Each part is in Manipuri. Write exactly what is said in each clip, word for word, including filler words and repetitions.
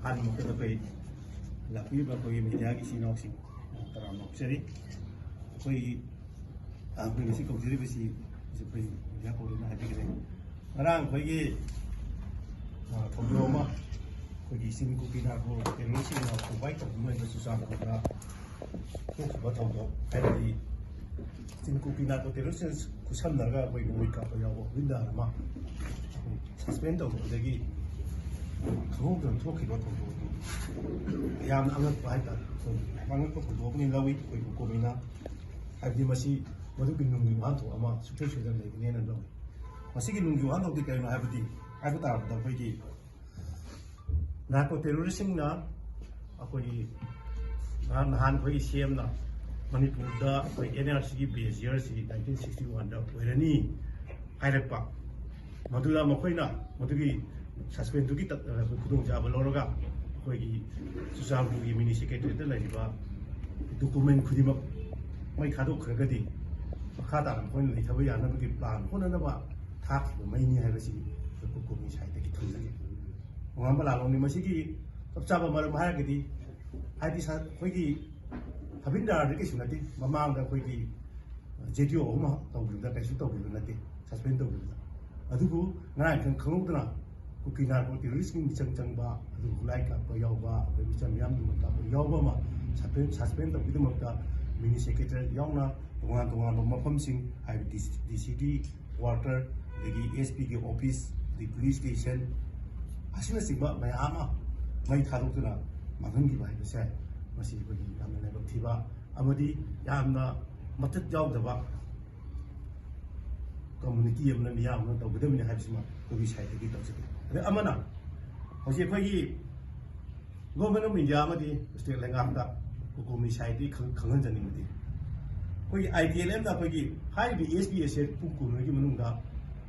ꯑꯍꯥꯟꯕ ꯃꯛꯇꯗ ꯑꯩꯈꯣꯏ ꯂꯥꯛꯄꯤꯔꯤꯕ ꯑꯩꯈꯣꯏꯒꯤ ꯃꯦꯗꯤꯌꯥꯒꯤ ꯏꯆꯤꯟ ꯏꯅꯥꯎꯁꯤꯡ ꯇꯔꯥꯝꯅ ꯑꯣꯛꯆꯔꯤ꯫ ꯑꯩꯈꯣꯏꯒꯤ ꯑꯩꯈꯣꯏ ꯉꯁꯤ ꯀꯧꯖꯔꯤꯕꯁꯤ ꯑꯩꯈꯣꯏ ꯃꯦꯗꯤꯌꯥ ꯀꯣꯔꯤꯅ ꯍꯥꯏꯕꯤꯈ꯭ꯔꯦ꯫ ꯉꯔꯥꯡ ꯑꯩꯈꯣꯏꯒꯤ ꯊꯧꯗꯣꯛ ꯑꯃ ꯑꯩꯈꯣꯏꯒꯤ ꯆꯤꯡ ꯀꯨꯀꯤ ꯅꯥꯔꯀꯣ ꯇꯦꯔꯣꯔꯤꯁꯁꯤꯡꯅ ꯑꯣꯀꯨꯄꯥꯏ ꯇꯧꯗꯨꯅ ꯂꯩꯕ ꯆꯨꯔꯆꯥꯟꯄꯨꯔꯗ ꯊꯣꯛꯈꯤꯕ ꯊꯧꯗꯣꯛ, ꯍꯥꯏꯕꯗꯤ ꯆꯤꯡ ꯀꯨꯀꯤ ꯅꯥꯔꯀꯣ ꯇꯦꯔꯣꯔꯤꯁꯁꯤꯡ ꯈꯨꯠꯁꯝꯅꯔꯒ ꯑꯩꯈꯣꯏ ꯅꯣꯡꯃꯩ ꯀꯥꯞꯄ ꯌꯥꯎꯕ ꯍꯨꯏꯟꯗꯥꯔ ꯑꯃ ꯁꯁꯄꯦꯟ ꯇꯧꯔꯨꯕꯗꯒꯤ ꯈꯪꯍꯧꯗꯅ ꯊꯣꯛꯈꯤꯕ ꯊꯧꯗꯣꯛ ꯑꯗꯨ ꯌꯥꯝꯅ ꯑꯉꯛꯄ ꯍꯥꯏꯇꯥꯔꯦ꯫ ꯑꯩꯈꯣꯏ ꯌꯥꯝ ꯑꯉꯛꯄ ꯊꯧꯗꯣꯛ ꯑꯃꯅꯤ ꯂꯧꯏ ꯑꯩꯈꯣꯏ ꯀꯣꯃꯤꯅ, ꯍꯥꯏꯕꯗꯤ ꯃꯁꯤ ꯃꯗꯨꯒꯤ ꯅꯨꯡꯒꯤ ꯋꯥꯍꯟꯊꯣꯛ ꯑꯃ ꯁꯨꯡꯁꯣꯏ ꯁꯣꯏꯗꯅ ꯂꯩꯒꯅꯦꯅ ꯂꯧꯏ꯫ ꯃꯁꯤꯒꯤ ꯅꯨꯡꯒꯤ ꯋꯥꯍꯟꯊꯣꯛꯇꯤ ꯀꯔꯤꯅꯣ ꯍꯥꯏꯕꯗꯤ, ꯍꯥꯏꯕ ꯇꯥꯔꯕꯗ ꯑꯩꯈꯣꯏꯒꯤ ꯅꯥꯔꯀꯣ ꯇꯦꯔꯣꯔꯤꯁꯁꯤꯡꯅ ꯑꯩꯈꯣꯏꯒꯤ ꯅꯍꯥꯟ ꯅꯍꯥꯟ ꯑꯩꯈꯣꯏꯒꯤ ꯁꯤ ꯑꯦꯝꯅ ꯃꯅꯤꯄꯨꯔꯗ ꯑꯩꯈꯣꯏ ꯑꯦꯟ ꯑꯥꯔ ꯁꯤꯒꯤ ꯕꯦꯁ ꯌꯔꯁꯤ ꯅꯥꯏꯟꯇꯤꯟ ꯁꯤꯛꯁꯇꯤ ꯋꯥꯟꯗ ꯑꯣꯏꯔꯅꯤ ꯍꯥꯏꯔꯛꯄ꯫ ꯃꯗꯨꯗ ꯃꯈꯣꯏꯅ ꯃꯗꯨꯒꯤ ꯁꯁꯄꯦꯟꯗꯨꯒꯤ ꯇꯠ-, ꯈꯨꯗꯣꯡꯆꯥꯕ ꯂꯧꯔꯒ ꯑꯩꯈꯣꯏꯒꯤ ꯆꯨꯔꯆꯥꯟꯄꯨꯔꯒꯤ ꯃꯤꯅꯤ ꯁꯦꯀ꯭ꯔꯦꯇꯔꯤꯌꯦꯠꯇ ꯂꯩꯔꯤꯕ ꯗꯣꯀꯨꯃꯦꯟ ꯈꯨꯗꯤꯡꯃꯛ ꯃꯩ ꯊꯥꯗꯣꯛꯈ꯭ꯔꯒꯗꯤ ꯃꯈꯥ ꯇꯥꯅ ꯃꯈꯣꯏꯅ ꯂꯩꯊꯕ ꯌꯥꯅꯕꯒꯤ ꯄ꯭ꯂꯥꯟ ꯍꯣꯠꯅꯅꯕ ꯊꯥꯈꯤꯕ ꯃꯩꯅꯤ ꯍꯥꯏꯕꯁꯤ ꯑꯩꯈꯣꯏ ꯀꯣꯃꯤ ꯁꯥꯏꯠꯇꯒꯤ ꯊꯝꯖꯒꯦ꯫ ꯇꯣꯉꯥꯟꯕ ꯂꯥꯟꯂꯣꯡꯅꯤ꯫ ꯃꯁꯤꯒꯤ ꯆꯞ ꯆꯥꯕ ꯃꯔꯝ ꯍꯥꯏꯔꯒꯗꯤ, ꯍꯥꯏꯗꯤ ꯁ-, ꯑꯩꯈꯣꯏꯒꯤ ꯍꯕꯤꯟꯗꯥꯔꯗꯤ ꯀꯩꯁꯨ ꯅꯠꯇꯦ, ꯃꯃꯥꯡꯗ ꯑꯩꯈꯣꯏꯒꯤ ꯖꯦ ꯇꯤ ꯑꯣ ꯑꯍꯨꯝ ꯇꯧꯈꯤꯕꯗ ꯀꯩꯁꯨ ꯇꯧꯈꯤꯕ ꯅꯠꯇꯦ, ꯁꯁꯄꯦꯟ ꯇꯧꯈꯤꯕꯗ꯫ ꯑꯗꯨꯕꯨ ꯉꯔꯥꯡ ꯈꯪ-, ꯈꯪꯍꯧꯗꯅ ꯀꯨꯀꯤ ꯅꯥꯔꯀꯣ ꯇꯦꯔꯣꯔꯤꯁꯀꯤ ꯃꯤꯆꯪ ꯆꯪꯕ, ꯑꯗꯨꯒ ꯈꯨꯠꯂꯥꯏ ꯀꯥꯞꯄ ꯌꯥꯎꯕ, ꯑꯗꯩ ꯃꯤꯆꯝ ꯃꯤꯌꯥꯝ ꯂꯨꯅ ꯇꯥꯕ ꯌꯥꯎꯕ ꯑꯃ ꯁꯁꯄꯦꯟ, ꯁꯁꯄꯦꯟ ꯇꯧꯕꯒꯤꯗꯃꯛꯇ ꯃꯤꯅꯤ ꯁꯦꯀ꯭ꯔꯦꯇꯔꯤ ꯌꯥꯎꯅ ꯇꯣꯉꯥꯟ ꯇꯣꯉꯥꯟꯕ ꯃꯐꯝꯁꯤꯡ, ꯍꯥꯏꯕꯗꯤ ꯗꯤ ꯁꯤꯒꯤ ꯀ꯭ꯋꯥꯔꯇꯔ, ꯑꯗꯒꯤ ꯑꯦꯁ ꯄꯤꯒꯤ ꯑꯣꯐꯤꯁ, ꯑꯗꯒꯤ ꯄꯨꯂꯤꯁ ꯁ꯭ꯇꯦꯁꯟ ꯑꯁꯤꯅꯆꯤꯡꯕ ꯃꯌꯥꯝ ꯑꯃ ꯃꯩ ꯊꯥꯗꯣꯛꯇꯨꯅ ꯃꯥꯡꯍꯟꯈꯤꯕ ꯍꯥꯏꯕꯁꯦ, ꯃꯁꯤ ꯑꯩꯈꯣꯏꯒꯤ ꯌꯥꯝꯅ ꯂꯥꯏꯕꯛ ꯊꯤꯕ ꯑꯃꯗꯤ ꯌꯥꯝꯅ ꯃꯇꯠ ꯌꯥꯎꯗꯕ ꯀꯝꯃꯨꯅꯤꯇꯤ ꯑꯃꯅ, ꯃꯤꯌꯥꯝ ꯑꯃꯅ ꯇꯧꯒꯗꯕꯅꯤ ꯍꯥꯏꯕꯁꯤꯃ ꯑꯩꯈꯣꯏꯒꯤ ꯁꯥꯏꯠꯇꯒꯤ ꯇꯧꯖꯒꯦ꯫ ꯑꯗꯩ ꯑꯃꯅ, ꯍꯧꯖꯤꯛ ꯑꯩꯈꯣꯏꯒꯤ ꯒꯣꯔꯃꯦꯟ ꯑꯣꯐ ꯏꯟꯗꯤꯌꯥ ꯑꯃꯗꯤ ꯁ꯭ꯇꯦꯠ ꯂꯩꯉꯥꯛꯇ ꯀꯣꯀꯣꯃꯤ ꯁꯥꯏꯠꯇꯒꯤ ꯈꯪ-, ꯈꯪꯍꯟꯖꯅꯤꯡꯕꯗꯤ, ꯑꯩꯈꯣꯏꯒꯤ ꯑꯥꯏ ꯇꯤ ꯑꯦꯜ ꯑꯦꯝꯗ ꯑꯩꯈꯣꯏꯒꯤ ꯍꯥꯏꯔꯤꯕ ꯑꯦꯁ ꯄꯤ ꯑꯦꯁ ꯑꯦ ꯄꯨꯡ ꯀꯨꯟꯃꯔꯤꯒꯤ ꯃꯅꯨꯡꯗ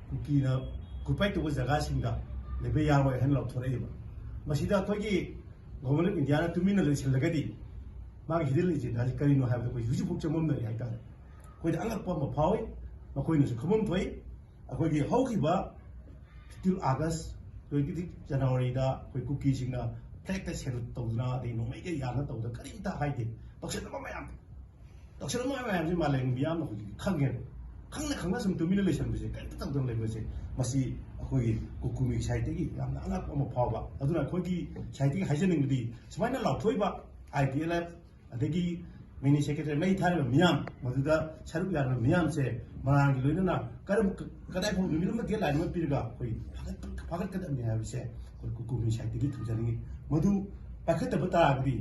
ꯀꯨꯀꯤꯅ ꯑꯣꯀꯨꯄꯥꯏ ꯇꯧꯕ ꯖꯒꯥꯁꯤꯡꯗ ꯂꯩꯕ ꯌꯥꯔꯣꯏ ꯍꯥꯏꯅ ꯂꯥꯎꯊꯣꯔꯛꯏꯕ꯫ ꯃꯁꯤꯗ ꯑꯩꯈꯣꯏꯒꯤ ꯒꯣꯔꯃꯦꯟ ꯑꯣꯐ ꯏꯟꯗꯤꯌꯥꯅ ꯇꯨꯃꯤꯟꯅ ꯂꯩꯁꯤꯜꯂꯒꯗꯤ ꯃꯥꯒꯤ ꯍꯤꯗꯟ ꯑꯦꯖꯦꯟꯗꯥꯁꯤ ꯀꯔꯤꯅꯣ ꯍꯥꯏꯕꯗꯨ ꯑꯩꯈꯣꯏ ꯍꯧꯖꯤꯛ ꯐꯥꯎ ꯆꯃꯝꯅꯔꯤ ꯍꯥꯏꯇꯥꯔꯦ꯫ ꯑꯩꯈꯣꯏꯗ ꯑꯉꯛꯄ ꯑꯃ ꯐꯥꯎꯏ, ꯃꯈꯣꯏꯅꯁꯨ ꯈꯪꯐꯝ ꯊꯣꯛꯏ꯫ ꯑꯩꯈꯣꯏꯒꯤ ꯍꯧꯈꯤꯕ ꯐꯤꯐꯇꯤꯟ ꯑꯥꯒꯁ, ꯇ꯭ꯋꯦꯟꯇꯤ ꯁꯤꯛꯁ ꯖꯅꯋꯥꯔꯤꯗ ꯑꯩꯈꯣꯏ ꯀꯨꯀꯤꯁꯤꯡꯅ ꯍꯦꯛꯇ ꯁꯦꯂꯨꯠ ꯇꯧꯗꯅ, ꯑꯗꯩ ꯅꯣꯡꯃꯩꯒ ꯌꯥꯜꯂ ꯇꯧꯗꯅ ꯀꯔꯤꯝꯇ ꯍꯥꯏꯗꯦ꯫ ꯇꯧꯁꯤꯜꯂꯕ ꯃꯌꯥꯝ, ꯇꯧꯁꯤꯜꯂꯕ ꯃꯌꯥꯝꯁꯦ ꯃꯥꯂꯦꯝ ꯃꯤꯌꯥꯝꯅ ꯍꯧꯖꯤꯛꯇꯤ ꯈꯪꯉꯦꯕ꯫ ꯈꯪꯅ ꯈꯪꯅ ꯁꯨꯝ ꯇꯨꯃꯤꯟꯅ ꯂꯩꯁꯟꯕꯁꯦ, ꯀꯔꯤꯝꯇ ꯇꯧꯗꯅ ꯂꯩꯕꯁꯦ, ꯃꯁꯤ ꯑꯩꯈꯣꯏꯒꯤ ꯀꯨꯀꯨꯃꯤ ꯁꯥꯍꯤꯇ꯭ꯌꯒꯤ ꯌꯥꯝꯅ ꯑꯉꯛꯄ ꯑꯃ ꯐꯥꯎꯕ꯫ ꯑꯗꯨꯅ ꯑꯩꯈꯣꯏꯒꯤ ꯁꯥꯍꯤꯇ꯭ꯌꯒꯤ ꯍꯥꯏꯖꯅꯤꯡꯕꯗꯤ, ꯁꯨꯃꯥꯏꯅ ꯂꯥꯎꯊꯣꯛꯏꯕ ꯑꯥꯏ ꯇꯤ ꯑꯦꯜ ꯑꯦꯐ, ꯑꯗꯒꯤ ꯃꯤꯅꯤ ꯁꯦꯀ꯭ꯔꯦꯇꯔꯤ ꯃꯩ ꯊꯥꯔꯤꯕ ꯃꯤꯌꯥꯝ, ꯃꯗꯨꯗ ꯁꯔꯨꯛ ꯌꯥꯔꯤꯕ ꯃꯤꯌꯥꯝꯁꯦ ꯃꯔꯥꯡꯒꯤ ꯂꯣꯏꯅꯅ ꯀꯔꯝ, ꯀꯗꯥꯏ ꯐꯥꯎ ꯅꯨꯃꯤꯠ ꯑꯃ ꯗꯦꯠꯂꯥꯏꯟ ꯑꯃ ꯄꯤꯔꯒ ꯑꯩꯈꯣꯏ ꯐꯥꯒꯠ-, ꯐꯥꯒꯠꯀꯗꯕꯅꯤ ꯍꯥꯏꯕꯁꯦ ꯑꯩꯈꯣꯏ ꯀꯨꯀꯨꯃꯤ ꯁꯥꯍꯤꯇ꯭ꯌꯒꯤ ꯊꯝꯖꯅꯤꯡꯉꯤ꯫ ꯃꯗꯨ ꯄꯥꯏꯈꯠꯇꯕ ꯇꯥꯔꯒꯗꯤ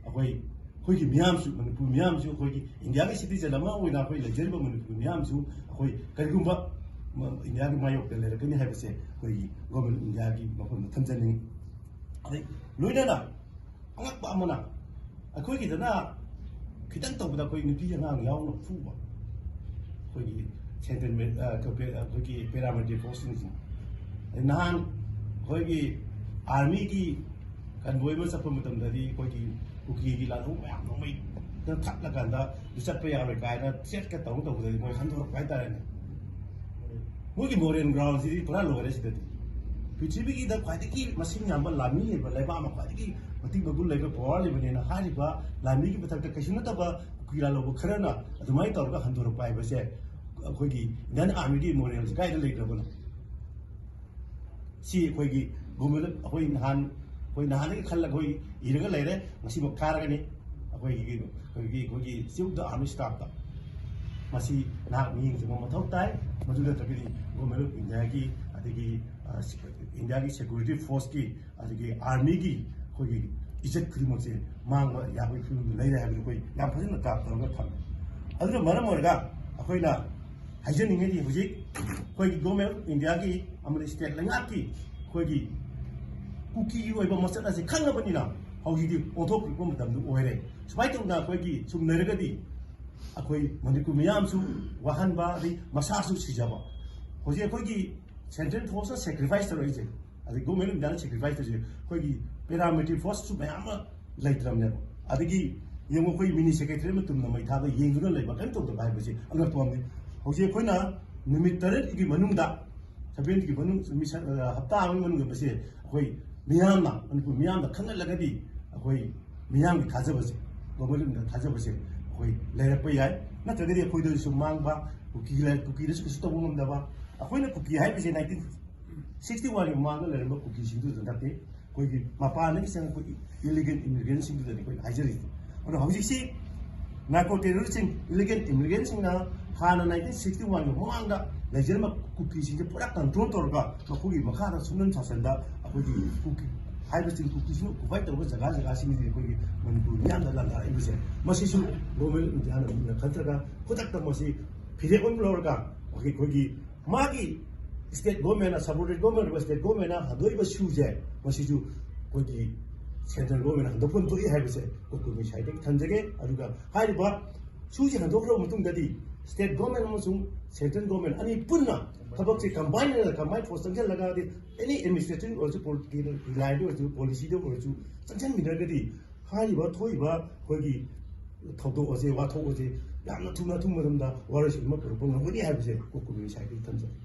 ꯑꯩꯈꯣꯏ, ꯑꯩꯈꯣꯏꯒꯤ ꯃꯤꯌꯥꯝꯁꯨ, ꯃꯅꯤꯄꯨꯔ ꯃꯤꯌꯥꯝꯁꯨ, ꯑꯩꯈꯣꯏꯒꯤ ꯏꯟꯗꯤꯌꯥꯒꯤ ꯁꯤꯇꯤꯖꯟ ꯑꯃ ꯑꯣꯏꯅ ꯑꯩꯈꯣꯏ ꯂꯩꯖꯔꯤꯕ ꯃꯅꯤꯄꯨꯔ ꯃꯤꯌꯥꯝꯁꯨ ꯑꯩꯈꯣꯏ ꯀꯔꯤꯒꯨꯝꯕ ꯃ-, ꯏꯟꯗꯤꯌꯥꯒꯤ ꯃꯥꯌꯣꯛꯇ ꯂꯩꯔꯛꯀꯅꯤ ꯍꯥꯏꯕꯁꯦ ꯑꯩꯈꯣꯏꯒꯤ ꯒꯣꯔꯃꯦꯟ ꯑꯣꯐ ꯏꯟꯗꯤꯌꯥꯒꯤ ꯃꯐꯝꯗ ꯊꯝꯖꯅꯤꯡꯉꯤ꯫ ꯑꯗꯩ ꯂꯣꯏꯅꯅ ꯑꯉꯛꯄ ꯑꯃꯅ, ꯑꯩꯈꯣꯏꯒꯤꯗꯅ ꯈꯤꯇꯪ ꯇꯧꯕꯗ ꯑꯩꯈꯣꯏ ꯅꯨꯄꯤ ꯑꯉꯥꯡ ꯌꯥꯎꯅ ꯐꯨꯕ, ꯑꯩꯈꯣꯏꯒꯤ ꯁꯦꯟꯇ꯭ꯔꯦꯜ ꯃꯦ-, ꯑ, ꯑꯩꯈꯣꯏ ꯄꯦ-, ꯑꯩꯈꯣꯏꯒꯤ ꯄꯦꯔꯥꯃꯤꯂꯤꯇꯔꯤ ꯐꯣꯔꯁꯁꯤꯡꯁꯤꯅ꯫ ꯑꯗꯩ ꯅꯍꯥꯟ ꯑꯩꯈꯣꯏꯒꯤ ꯑꯥꯔꯃꯤꯒꯤ ꯀꯟꯚꯣꯏ ꯑꯃ ꯆꯠꯄ ꯃꯇꯝꯗꯗꯤ ꯑꯩꯈꯣꯏꯒꯤ ꯀꯨꯀꯤꯒꯤ ꯂꯥꯜꯍꯧ ꯃꯌꯥꯝ ꯅꯣꯡꯃꯩꯗ ꯊꯠꯂꯀꯥꯟꯗ ꯑꯗꯨ ꯆꯠꯄ ꯌꯥꯔꯣꯏ ꯀꯥꯏꯅ ꯊ꯭ꯔꯦꯠꯀ ꯇꯧ ꯇꯧꯕꯗꯗꯤ ꯃꯣꯏ ꯍꯟꯗꯣꯔꯛꯄ ꯍꯥꯏꯇꯥꯔꯦꯅꯦ꯫ ꯃꯣꯏꯒꯤ ꯃꯣꯔꯦꯜ ꯒ꯭ꯔꯥꯎꯟꯁꯤꯗꯤ ꯄꯨꯔꯥ ꯂꯣꯏꯔꯦ ꯁꯤꯗꯗꯤ꯫ ꯄ꯭ꯔꯤꯊꯤꯕꯤꯒꯤꯗ ꯈ꯭ꯋꯥꯏꯗꯒꯤ ꯃꯁꯤꯡ ꯌꯥꯝꯕ ꯂꯥꯟꯃꯤ ꯂꯩꯕ ꯂꯩꯕꯥꯛ ꯑꯃ, ꯈ꯭ꯋꯥꯏꯗꯒꯤ ꯃꯇꯤꯛ ꯃꯒꯨꯟ ꯂꯩꯕ ꯄꯋꯥꯔ ꯂꯩꯕꯅꯦꯅ ꯍꯥꯏꯔꯤꯕ ꯂꯥꯟꯃꯤꯒꯤ ꯃꯊꯛꯇ ꯀꯩꯁꯨ ꯅꯠꯇꯕ ꯀꯨꯀꯤ ꯂꯥꯜꯍꯧꯕ ꯈꯔꯅ ꯑꯗꯨꯃꯥꯏꯅ ꯇꯧꯔꯒ ꯍꯟꯗꯣꯔꯛꯄ ꯍꯥꯏꯕꯁꯦ ꯑꯩꯈꯣꯏꯒꯤ ꯏꯟꯗꯤꯌꯟ ꯑꯥꯔꯃꯤꯒꯤ ꯃꯣꯔꯦꯜꯁꯦ ꯀꯥꯏꯗ ꯂꯩꯈ꯭ꯔꯕꯅꯣ? ꯁꯤ ꯑꯩꯈꯣꯏꯒꯤ ꯒꯣꯔꯃꯦꯟ, ꯑꯩꯈꯣꯏ ꯅꯍꯥꯟ, ꯑꯩꯈꯣꯏ ꯅꯍꯥꯟꯗꯒꯤ ꯈꯜꯂꯒ ꯑꯩꯈꯣꯏ ꯏꯔꯒ ꯂꯩꯔꯦ, ꯉꯁꯤꯃꯛ ꯊꯥꯔꯒꯅꯤ꯫ ꯑꯩꯈꯣꯏꯒꯤ, ꯑꯩꯈꯣꯏꯒꯤ, ꯑꯩꯈꯣꯏꯒꯤ ꯆꯤꯐ ꯑꯣꯐ ꯗ ꯑꯥꯔꯃꯤ ꯁ꯭ꯇꯥꯐꯇ ꯃꯁꯤ ꯅꯍꯥꯛ ꯃꯤꯠꯌꯦꯡ ꯆꯪꯕ ꯃꯊꯧ ꯇꯥꯏ꯫ ꯃꯗꯨ ꯅꯠꯇ꯭ꯔꯒꯗꯤ ꯒꯣꯔꯃꯦꯟ ꯑꯣꯐ ꯏꯟꯗꯤꯌꯥꯒꯤ, ꯑꯗꯒꯤ, ꯑ, ꯏꯟꯗꯤꯌꯥꯒꯤ ꯁꯦꯀ꯭ꯌꯨꯔꯤꯇꯤ ꯐꯣꯔꯁꯀꯤ, ꯑꯗꯒꯤ ꯑꯥꯔꯃꯤꯒꯤ ꯑꯩꯈꯣꯏꯒꯤ ꯏꯖꯠ ꯈꯨꯗꯤꯡꯃꯛꯁꯦ ꯃꯥꯡꯕ ꯌꯥꯕꯒꯤ ꯐꯤꯕꯝꯗ ꯂꯩꯔꯦ ꯍꯥꯏꯕꯗꯨ ꯑꯩꯈꯣꯏ ꯌꯥꯝ ꯐꯖꯅ ꯇꯥꯛ ꯇꯧꯔꯒ ꯊꯝꯃꯦ꯫ ꯑꯗꯨꯅ ꯃꯔꯝ ꯑꯣꯏꯔꯒ ꯑꯩꯈꯣꯏꯅ ꯍꯥꯏꯖꯅꯤꯡꯉꯤꯗꯤ, ꯍꯧꯖꯤꯛ ꯑꯩꯈꯣꯏꯒꯤ ꯒꯣꯔꯃꯦꯟ ꯑꯣꯐ ꯏꯟꯗꯤꯌꯥꯒꯤ ꯑꯃꯗꯤ ꯁ꯭ꯇꯦꯠ ꯂꯩꯉꯥꯛꯀꯤ ꯑꯩꯈꯣꯏꯒꯤ ꯀꯨꯀꯤꯒꯤ ꯑꯣꯏꯕ ꯃꯆꯠ ꯑꯁꯤ ꯈꯪꯉꯕꯅꯤꯅ ꯍꯧꯖꯤꯛꯇꯤ ꯑꯣꯟꯊꯣꯛꯄꯤꯔꯛꯄ ꯃꯇꯝꯗꯨ ꯑꯣꯏꯔꯦ꯫ ꯁꯨꯃꯥꯏꯅ ꯇꯧꯗꯅ ꯑꯩꯈꯣꯏꯒꯤ ꯁꯨꯝ ꯂꯩꯔꯒꯗꯤ ꯑꯩꯈꯣꯏ ꯃꯅꯤꯄꯨꯔ ꯃꯤꯌꯥꯝꯁꯨ ꯋꯥꯍꯟꯕ, ꯑꯗꯩ ꯃꯁꯥꯁꯨ ꯁꯤꯖꯕ꯫ ꯍꯧꯖꯤꯛ ꯑꯩꯈꯣꯏꯒꯤ ꯁꯦꯟꯇ꯭ꯔꯦꯜ ꯐꯣꯔꯁꯅ ꯁꯦꯀ꯭ꯔꯤꯐꯥꯏꯁ ꯇꯧꯔꯛꯏꯁꯦ, ꯑꯗꯩ ꯒꯣꯔꯃꯦꯟ ꯑꯣꯐ ꯏꯟꯗꯤꯌꯥꯅ ꯁꯦꯀ꯭ꯔꯤꯐꯥꯏꯁ ꯇꯧꯔꯤꯁꯦ, ꯑꯩꯈꯣꯏꯒꯤ ꯄꯦꯔꯥꯃꯤꯂꯤꯇꯔꯤ ꯐꯣꯔꯁꯁꯨ ꯃꯌꯥꯝ ꯑꯃ ꯂꯩꯇ꯭ꯔꯕꯅꯦꯕ꯫ ꯑꯗꯒꯤ ꯌꯦꯡꯉꯨ, ꯑꯩꯈꯣꯏ ꯃꯤꯅꯤ ꯁꯦꯀ꯭ꯔꯦꯇꯔꯤ ꯑꯃ ꯇꯨꯝꯅ ꯃꯩ ꯊꯥꯕ ꯌꯦꯡꯗꯨꯅ ꯂꯩꯕ, ꯀꯔꯤꯝ ꯇꯧꯗꯕ ꯍꯥꯏꯕꯁꯦ ꯑꯉꯛꯄ ꯑꯃꯅꯤ꯫ ꯍꯧꯖꯤꯛ ꯑꯩꯈꯣꯏꯅ ꯅꯨꯃꯤꯠ ꯇꯔꯦꯠꯀꯤ ꯃꯅꯨꯡꯗ, ꯁꯚꯦꯟꯒꯤ ꯃꯅꯨꯡ, ꯃꯤꯁꯟ, ꯑ, ꯍꯞꯇꯥ ꯑꯃꯒꯤ ꯃꯅꯨꯡꯗ ꯃꯁꯦ ꯑꯩꯈꯣꯏ ꯃꯤꯌꯥꯝꯅ, ꯃꯅꯤꯄꯨꯔ ꯃꯤꯌꯥꯝꯅ ꯈꯪꯍꯜꯂꯒꯗꯤ ꯑꯩꯈꯣꯏ ꯃꯤꯌꯥꯝꯒꯤ ꯊꯥꯖꯕꯁꯦ, ꯒꯣꯕꯔꯃꯦꯟꯗ ꯊꯥꯖꯕꯁꯦ ꯑꯩꯈꯣꯏ ꯂꯩꯔꯛꯄ ꯌꯥꯏ꯫ ꯅꯠꯇ꯭ꯔꯒꯗꯤ ꯑꯩꯈꯣꯏꯗꯁꯨ ꯃꯥꯡꯕ, ꯀꯨꯀꯤ ꯂꯩ-, ꯀꯨꯀꯤꯗꯁꯨ ꯀꯩꯁꯨ ꯇꯧꯕ ꯉꯝꯗꯕ꯫ ꯑꯩꯈꯣꯏꯅ ꯀꯨꯀꯤ ꯍꯥꯏꯕꯁꯦ ꯅꯥꯏꯟꯇꯤꯟ ꯁꯤꯛꯁꯇꯤ ꯋꯥꯟꯒꯤ ꯃꯃꯥꯡꯗ ꯂꯩꯔꯝꯕ ꯀꯨꯀꯤꯁꯤꯡꯗꯨꯗ ꯅꯠꯇꯦ, ꯑꯩꯈꯣꯏꯒꯤ ꯃꯄꯥꯟꯗꯒꯤ ꯆꯪꯉꯛꯄ ꯏꯂꯤꯒꯦꯜ ꯏꯃꯤꯒ꯭ꯔꯦꯟꯁꯤꯡꯗꯨꯗꯅꯤ ꯑꯩꯈꯣꯏꯅ ꯍꯥꯏꯖꯔꯤꯁꯦ꯫ ꯑꯗꯣ ꯍꯧꯖꯤꯛꯁꯤ ꯅꯥꯔꯀꯣ ꯇꯦꯔꯣꯔꯤꯁꯁꯤꯡ, ꯏꯂꯤꯒꯦꯜ ꯏꯃꯤꯒ꯭ꯔꯦꯟꯁꯤꯡꯅ ꯍꯥꯟꯅ ꯅꯥꯏꯟꯇꯤꯟ ꯁꯤꯛꯁꯇꯤ ꯋꯥꯟꯒꯤ ꯃꯃꯥꯡꯗ ꯂꯩꯖꯔꯝꯕ ꯀꯨꯀꯤꯁꯤꯡꯁꯦ ꯄꯨꯔꯥ ꯀꯟꯇ꯭ꯔꯣꯜ ꯇꯧꯔꯒ ꯃꯈꯣꯏꯒꯤ ꯃꯈꯥꯗ ꯁꯨꯡꯅꯟ ꯁꯥꯁꯟꯗ ꯑꯩꯈꯣꯏꯒꯤ ꯀꯨꯀꯤ ꯍꯥꯏꯕꯁꯤꯡ, ꯀꯨꯀꯤꯁꯤꯡ ꯑꯣꯀꯨꯄꯥꯏ ꯇꯧꯕ ꯖꯒꯥ ꯖꯒꯥꯁꯤꯡꯁꯤꯗꯤ ꯑꯩꯈꯣꯏꯒꯤ ꯃꯅꯤꯄꯨꯔ ꯃꯤꯌꯥꯟꯗ ꯂꯥꯟꯗꯥꯔꯛꯏꯕꯁꯦ, ꯃꯁꯤꯁꯨ ꯒꯣꯕꯔꯃꯦꯟ ꯑꯣꯐ ꯏꯟꯗꯤꯌꯥꯅ ꯃꯨꯟꯅ ꯈꯟꯊꯔꯒ ꯈꯨꯗꯛꯇ ꯃꯁꯤ ꯐꯤꯔꯦꯞ ꯑꯃ ꯂꯧꯔꯒ ꯑꯩꯈꯣꯏꯒꯤ ꯃꯥꯒꯤ ꯁ꯭ꯇꯦꯠ ꯒꯣꯔꯃꯦꯟꯅ, ꯁꯕꯑꯣꯔꯗꯤꯅꯦꯠ ꯒꯣꯔꯃꯦꯟ ꯑꯣꯏꯕ ꯁ꯭ꯇꯦꯠ ꯒꯣꯔꯃꯦꯟꯅ ꯍꯟꯗꯣꯛꯏꯕ ꯁꯨꯁꯦ, ꯃꯁꯤꯁꯨ ꯑꯩꯈꯣꯏꯒꯤ ꯁꯦꯟꯇ꯭ꯔꯦꯜ ꯒꯣꯔꯃꯦꯟꯅ ꯍꯟꯗꯣꯛꯐꯝ ꯊꯣꯛꯏ ꯍꯥꯏꯕꯁꯦ ꯀꯣꯀꯨꯃꯤ ꯁꯥꯏꯠꯇꯒꯤ ꯊꯝꯖꯒꯦ꯫ ꯑꯗꯨꯒ ꯍꯥꯏꯔꯤꯕ ꯁꯨꯁꯤ ꯍꯟꯗꯣꯛꯈ꯭ꯔꯕ ꯃꯇꯨꯡꯗꯗꯤ ꯁ꯭ꯇꯦꯠ ꯒꯣꯔꯃꯦꯟ ꯑꯃꯁꯨꯡ ꯁꯦꯟꯇ꯭ꯔꯦꯜ ꯒꯣꯔꯃꯦꯟ ꯑꯅꯤ ꯄꯨꯟꯅ ꯊꯕꯛꯁꯦ ꯀꯝꯕꯥꯏꯟ ꯑꯣꯏꯅ, ꯀꯝꯕꯥꯏꯟ ꯐꯣꯔꯁ ꯆꯪꯁꯤꯜꯂꯒꯗꯤ ꯑꯦꯅꯤ ꯑꯦꯗꯃꯤꯅꯤꯁꯇ꯭ꯔꯦꯁꯟ ꯑꯣꯏꯔꯁꯨ, ꯄꯣꯂꯤꯇꯤꯀꯦꯜ ꯂꯥꯏꯟꯗ ꯑꯣꯏꯔꯁꯨ, ꯄꯣꯂꯤꯁꯤꯗ ꯑꯣꯏꯔꯁꯨ ꯆꯪꯁꯤꯟꯃꯤꯟꯅꯔꯒꯗꯤ ꯍꯥꯏꯔꯤꯕ ꯊꯣꯛꯏꯕ ꯑꯩꯈꯣꯏꯒꯤ ꯊꯧꯗꯣꯛ ꯑꯁꯦ, ꯋꯥꯊꯣꯛ ꯑꯁꯦ ꯌꯥꯝꯅ ꯊꯨꯅ, ꯑꯊꯨꯕ ꯃꯇꯝꯗ ꯋꯥꯔꯣꯏꯁꯤꯟ ꯑꯃ ꯄꯨꯔꯛꯄ ꯉꯝꯒꯅꯤ ꯍꯥꯏꯕꯁꯦ ꯀꯣꯀꯨꯃꯤ ꯁꯥꯏꯠꯇꯒꯤ ꯊꯝꯖꯒꯦ꯫